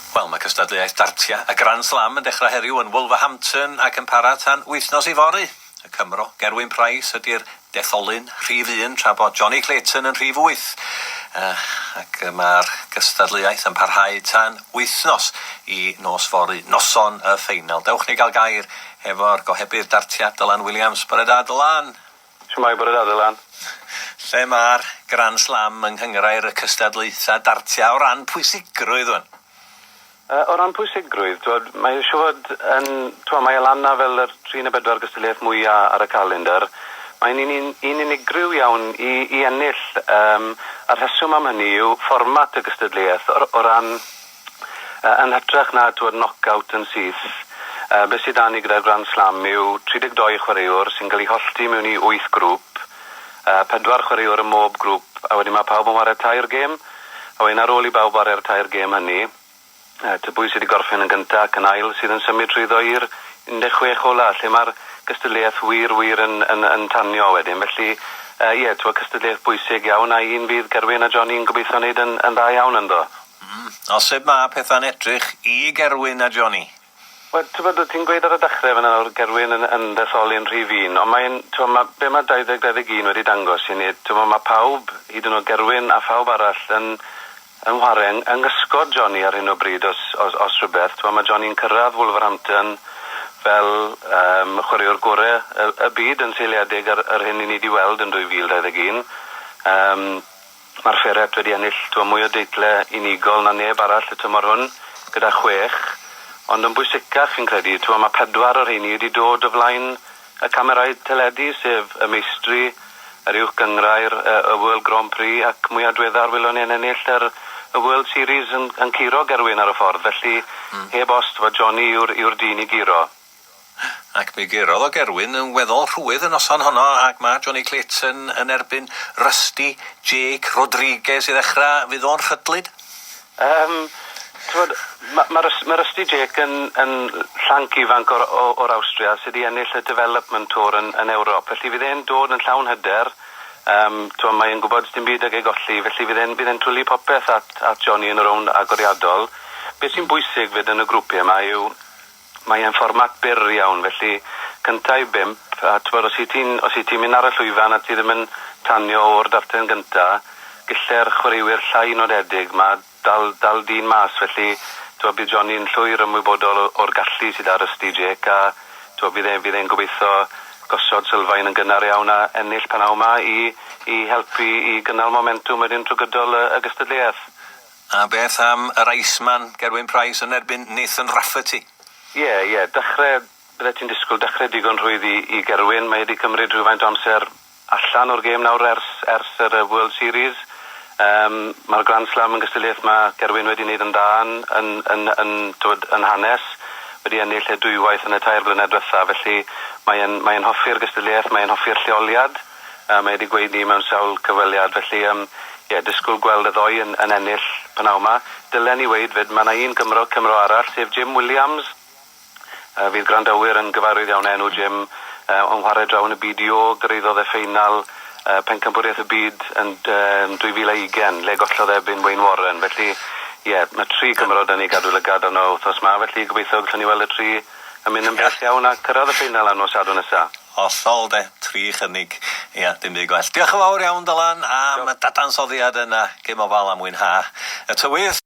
Wel, mae cystadleuaeth dartiau y Grand Slam yn dechrau heddiw yn Wolverhampton ac yn para tan wythnos yfory. Y Cymro, Gerwyn Price, ydy'r detholyn rhif un, tra bod Jonny Clayton yn rhif wyth. Uh, ac mae'r gystadleuaeth yn parhau tan wythnos i nos fory, noson y ffeinal. Dewch ni gael gair hefo'r gohebydd dartiau, Dylan Williams. Bore da, Dylan! Shwmae, bore da Dylan. Lle mae'r Grand Slam yng nghynghrair y cystadlaethau dartiau o ran pwysigrwydd wan? Yy, o ran pwysigrwydd, t'wod, mae e siŵr fod yn, t'wod, mae e lan 'na fel yr tri neu bedwar gystadleuaeth mwya ar y calendr. Mae'n un un un unigryw iawn i i ennill, yym, a'r rheswm am hynny yw fformat y gystadleuaeth o o ran Yy yn hytrach na t'wod knock-out yn syth, yy be' sy 'da ni gyda'r Grand Slam yw 32 chwaraewr sy'n cael eu hollti mewn i wyth grŵp, yy pedwar chwaraewr ym mhob grŵp, a wedyn ma' pawb yn ware tair gêm, a wedyn ar ôl i bawb ware'r tair gêm hynny, yy ta pwy sy 'di gorffen yn gynta ac yn ail sydd yn symud trwyddo i'r 16 ola, lle ma'r gystadleuaeth wir wir yn yn yn tanio wedyn, felly yy ie t'wod cystadleuaeth bwysig iawn a un fydd Gerwyn a Johnny'n gobeithio neud yn yn dda iawn ynddo. Mm, o sut mae pethau'n edrych i Gerwyn a Johnny? Wel, t'bod, o' ti'n gweud ar y dechre fan 'na nawr, Gerwyn yn yn ddetholi'n rhif un, ond mae'n, t'mo' ma' be' ma' 2021 wedi dangos i ni, t'mo' ma' pawb, hyd yn o'd Gerwyn a phawb arall yn yn whare yng yng nghysgod Johnny ar hyn o bryd os os os rhywbeth. T'mo' ma' Johnny'n cyrradd Wolverhampton fel yym chwaraewr gore y y byd yn seiliedig ar yr hyn 'yn ni 'di weld yn 2021. Yym. Mae'r Ferret wedi ennill t'mo' mwy o deitle unigol na neb arall y tymor hwn, gyda chwech, ond yn bwysicach fi'n credu, t'mo' ma' pedwar o'r rheini wedi dod o flaen y camerâu teledu, sef y Meistri, yr Uwch Gynghrair, y y World Grand Prix ac mwya dweddar welon ni e'n ennill yr y World Series yn yn curo Gerwyn ar y ffordd, felly heb os t'mod Johnny yw'r yw'r dyn i guro. Ac mi gurodd o Gerwyn yn weddol rhwydd y noson honno, ac mae Jonny Clayton yn erbyn Rusty Jake Rodriguez i ddechrau. Fydd o'n rhydlyd? Yym, t'mod, ma' ma' Rus- ma' Rusty Jake yn yn llanc ifanc o'r o o'r Awstria sy 'di ennill y Development Tour yn yn Ewrop, felly fydd e'n dod yn llawn hyder. Yym, t'mo' mae e'n gwbod sdim byd ag ei golli, felly fydd e'n fydd e'n twli popeth at at Jonny yn y rownd agoriadol. Be' sy'n bwysig 'fyd yn y grwpie 'ma yw Mae e'n fformat byr iawn, felly cynta i bump, a t'mod os wyt ti'n os wyt ti'n mynd ar y llwyfan a ti ddim yn tanio o'r darten gynta, gelle'r chwaraewyr llai nodedig 'ma dal dal dyn mas, felly t'mod bydd Johnny'n llwyr ymwybodol o- o'r gallu sydd ar Rusty Jake a t'mod bydd e bydd e'n gobeitho gosod sylfaen yn gynnar iawn a ennill p'nawn 'ma i i helpu i gynnal momentwm wedyn trw gydol y y gystadleuaeth. A beth am yr Iceman, Gerwyn Price yn erbyn Nathan Rafferty? Ie, ie, dechre, byddet ti'n disgwyl dechre digon rhwydd i i Gerwyn, mae e 'di cymryd rhywfaint o amser allan o'r gêm nawr ers ers yr yy World Series. Yym ma'r Grand Slam yn gystadleuaeth ma' Gerwyn wedi neud yn dda yn yn yn yn t'wod yn hanes, wedi ennill e dwywaith yn y tair blynedd dwetha, felly mae e'n mae e'n hoffi'r gystadleuaeth, mae e'n hoffi'r lleoliad. Yy mae e 'di gweud 'ny mewn sawl cyfweliad felly yym ie disgwl gweld y ddou yn yn ennill p'nawn 'ma. Dylen i weud 'fyd ma' 'na un Gymro Cymro arall sef Jim Williams. Yy fydd gwrandawyr yn gyfarwydd iawn â enw Jim yy o'n whare draw yn y BDO gyraeddodd e ffeinal yy pencampwriaeth y byd yn d- yn 2020 le gollodd e erbyn Wayne Warren felly ie ma' tri Cymro 'da ni gadw lygad arno wthnos 'ma felly gobeithio gallwn ni weld y tri yn mynd yn bell iawn a cyrradd y ffeinal ar nos Sadwrn nesa. Hollol de, tri chynnig. Ia, dim byd gwell. Diolch yn fawr iawn Dylan am y dadansoddiad yna. Gym ofal a mwynha y tywydd.